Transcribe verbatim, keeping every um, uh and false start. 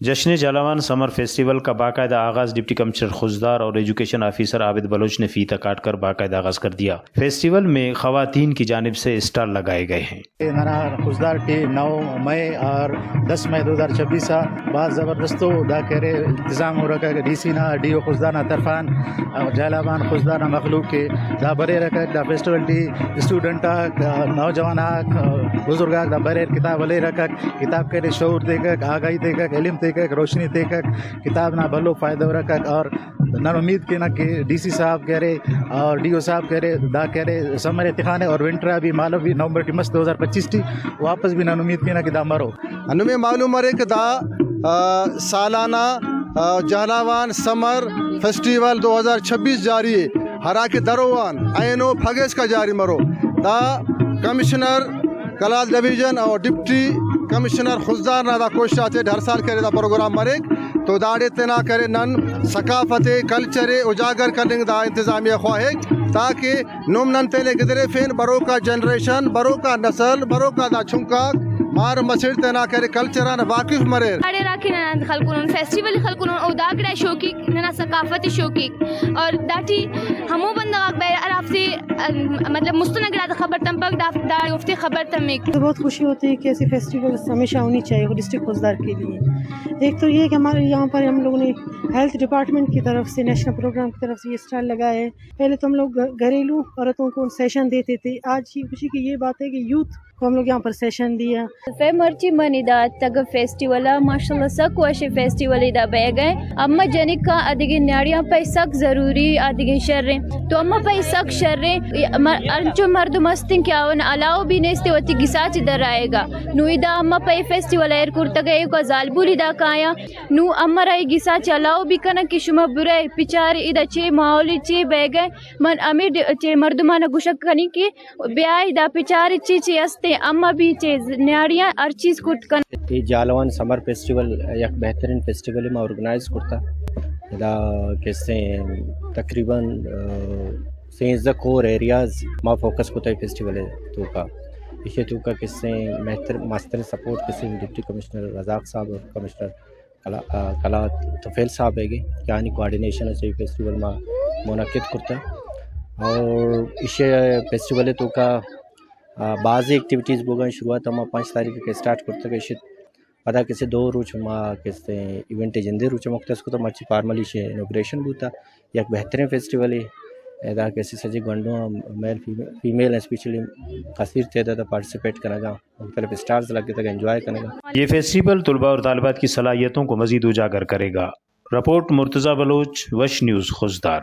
جشن جھالاوان سمر فیسٹیول کا باقاعدہ آغاز ڈپٹی کمشنر خضدار اور ایجوکیشن آفیسر عابد بلوچ نے فیتہ کاٹ کر باقاعدہ آغاز کر دیا۔ فیسٹیول میں خواتین کی جانب سے اسٹال لگائے گئے ہیں۔ ننا خضدار ٹی نو مئی اور دس مئی دو ہزار چھبیس آ بھاز زبردست و دا کرے انتظام ہو رکھا ڈی سی نا، ڈی او خضدار نا طرفان، اور جھالاوان خضدار نا مخلوق کے دا بریرکک، دا فیسٹیول ٹی اسٹوڈنٹ آک، نوجوان آک، بزرگ آک دا بریر، کتاب ہلیرکک، کتاب کرے شعور تیکک، آگاہی تیکک، علم تیکک، روشنی تیکک، کتاب نا بھلو فائدہ ہرکک۔ اور نن امید کینہ کہ ڈی سی صاحب کہ ارے اور ڈی او صاحب کہ ارے دا کہ ارے سمر ءِ تخانے اور ونٹر آ بھی مالو بھی نومبر ٹی مس دو ہزار پچیس ٹی واپس بھی نن امید کینہ کہ دا مرو۔ ہندن معلوم مرے کہ دا، آ، سالانہ، آ، جھالاوان سمر فیسٹیول دو ہزار چھبیس جاری ءِ، ہرا کہ دروان اینو پھگہ اسکا جاری مرو۔ دا کمشنر کلات ڈویژن اور ڈپٹی کمشنر خضدار نا دا کوشست آتے ہر سال کرے دا پروگرام مریک، تو داڑے تینا کرے نن ثقافت ءِ، کلچر ءِ اجاگر کننگ دا انتظامیہ خواہک، تاکہ نم نن تینے گدریفین، بروکا جنریشن، بروکا نسل، بروکا دا چنکاک مار مسڑ تینا کرے کلچر آن واقف مریر۔ اڑے ہرا کہ ننا خلکونن فیسٹیول خلکونن، او دا گڑا شوقیک، ننا ثقافت شوقیک، اور داٹی ہمو بندغ آک بریرہ ہرافتے، ام، مطلب مست ئنا گڑاتے خبر تمپک، دا، دا اوفتے خبر تمک۔ تو بہت خوشی ہوتی ہے کہ ایسے فیسٹیولز ہمیشہ ہونی چاہیے ڈسٹرکٹ خضدار کے لیے۔ ایک تو یہ کہ ہمارے یہاں پر ہم لوگوں نے ہیلتھ ڈپارٹمنٹ کی طرف سے، نیشنل پروگرام کی طرف سے یہ اسٹال لگایا ہے۔ پہلے تو ہم لوگ گھ-، گھریلو عورتوں کو سیشن دیتے تھے، آج یہ خوشی کی یہ بات ہے کہ یوتھ کو ہم لوگ یہاں پر سیشن دیا۔ فے مرچی منی دا تگ فیسٹیول آ، ماشاءاللہ سک وش فیسٹیول دا بیگہ۔ اما جنکا ادگی نیاڑیاں پہ سک ضروری ادگی شریں۔ تو اما پہ سک شریں۔ م-، انچو مردم استن کہ آون علاوہ بھی نیست وتی گساچ درائے گا۔ نو ادا اما پہ فیسٹیول ایر کرتگے کو زالبولی دا کایا۔ نو امر ای گساچ علاوہ بھی کنن کہ شما برے پچار ادا چے ماحول چے بیگہ۔ من ہمے ڈ-، چے مردمانا گوشگ کنی کہ بیائے دا پچار چی چی استے، اما بھی چے نیاڑیاں ہر چیز کٹ کن۔ ای جھالاوان سمر فیسٹیول یک بہترین فیسٹیول ما آرگنائز کرتا۔ دا کسے تقریباً، آ، سینزدہ کور ایریاز ما فوکس کرتا ای فیسٹیول توکا۔ ایشی توکا کسے مہتر-، مسترین سپورٹ کسے ڈپٹی کمشنر رزاق صاحب اور کمشنر کلا-، آ، کلات طفیل صاحب ہے کہ یعنی کوآرڈینیشن سے فیسٹیول ما منعقد کرتا۔ اور ایشی فیسٹیول توکا، آ، بعضی ایکٹیویٹیز بوگا، شروعات ما پانچ تاریخ کے اسٹارٹ کرتا کہ ایشی پدا کسے دو روچ ما کسے ایونٹ جندے روچ مختص کرتا، مرچی فارملی ایشی انوگریشن بوتا، یک بہترین فیسٹیول ہے۔ ادا کسے سجے گونڈو میل فیمیل، فیمیل اسپیشلی کثیر تعداد پارٹیسپیٹ کنگا۔ مختلف اسٹالز لگتگ، انجوائے کنگا۔ یہ فیسٹیول طلباء اور طالبات کی صلاحیتوں کو مزید اجاگر کرے گا۔ رپورٹ مرتضی بلوچ، وش نیوز، خضدار۔